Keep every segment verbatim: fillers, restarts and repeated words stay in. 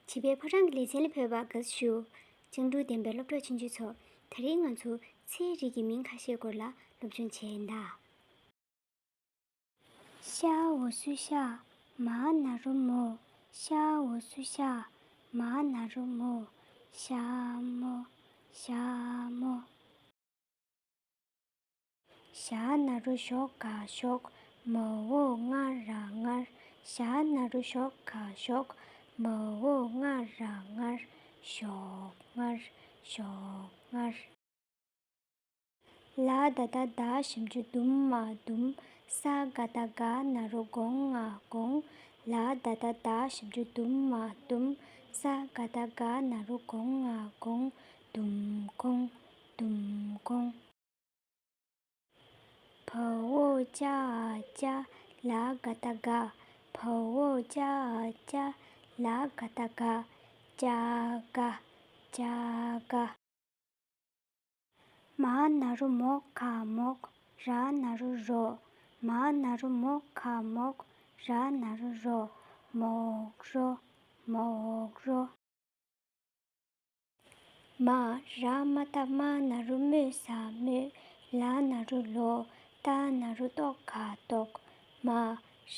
བྱིས་པའི་ཕོ་བྲང་གི་ལེ་ཚན་ལ་ཕེབས་པར་དགའ་བསུ་ཞུ། སྤྱང་གྲུང་ལྡན་པའི་སློབ་གྲོགས་ཆུང་ཆུང་ཚོ། དེ་རིང་ང་ཚོ་ཚེའི་རིགས་ཀྱི་མིང་ཁ་ཤས་སྐོར་ལ་སློབ་སྦྱོང་བྱས་ཡིན་ད། ཤ་འོ་སུ་ཤ། མ་ན་རོ་མོ། ཤ་འོ་སུ་ཤ། མ་ན་རོ་མོ། ཤ་མོ། ཤ་མོ། ཞ་ན་རོ་ཞོ་ག་ཞོག། མ་འོ་ང་ར་ངར། ཞ་ན་རོ་ཞོ་ག་ཞོག། མ་འོ་ང་ར་ངར། ཞོག་ངར། ཞོག་ངར། ལ་ད་བཏགས་ལྡ་ཞབས་ཀྱུ་ལྡུམ་མ་ལྡུམ། ས་ག་བཏགས་སྒ་ན་རོ་སྒོ་ང་སྒོང་། ལ་ད་བཏགས་ལྡ་ཞབས་ཀྱུ་ལྡུམ་མ་ལྡུམ། ས་ག་བཏགས་སྒ་ན་རོ་སྒོ་ང་སྒོང་། ལྡུམ་སྒོང་། ལྡུམ་སྒོང་། བ་འོ་ཅ་འ་ཅ། ལ་ག་བཏགས་ག་བ་འོ་ཅ་འ་ཅ། ལ་ག་བཏགས་ག་ཅ་ག་ཅ་ག་མ་ན་རོ་མོ་ག་མོག། ར་ན་རོ་རོ། མ་ན་རོ་མོ་ག་མོག། ར་ན་རོ་རོ། མོག་རོ། མོག་རོ། མ། ར་མ་བཏགས་རྨ་ན་རོ་རྨོ་ས་རྨོས། ལ་ན་རོ་ལོ། ཏ་ན་རོ་ཏོ་ག་ཏོག་མ།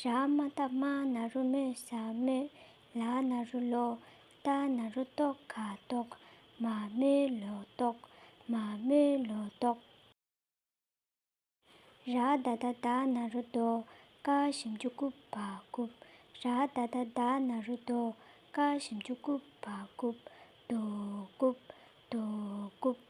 ར་མ་བཏགས་རྨ་ན་རོ་རྨོ་ས་རྨོས། ལ་ན་རོ་ལོ། ཏ་ན་རོ་ཏོ་ག་ཏོག་མ་རྨོས་ལོ་ཏོག་མ་རྨོས་ལོ་ཏོག་ར་ད་བཏགས་རྡ་ན་རོ་རྡོ། ཀ་ཞབས་ཀྱུ་ཀུ་བཏགས་ཀུ། ར་ད་བཏགས་རྡ་ན་རོ་རྡོ། ཀ་ཞབས་ཀྱུ་ཀུ་བཏགས་ཀུ། རྡོ་རྐུབ། རྡོ་རྐུབ།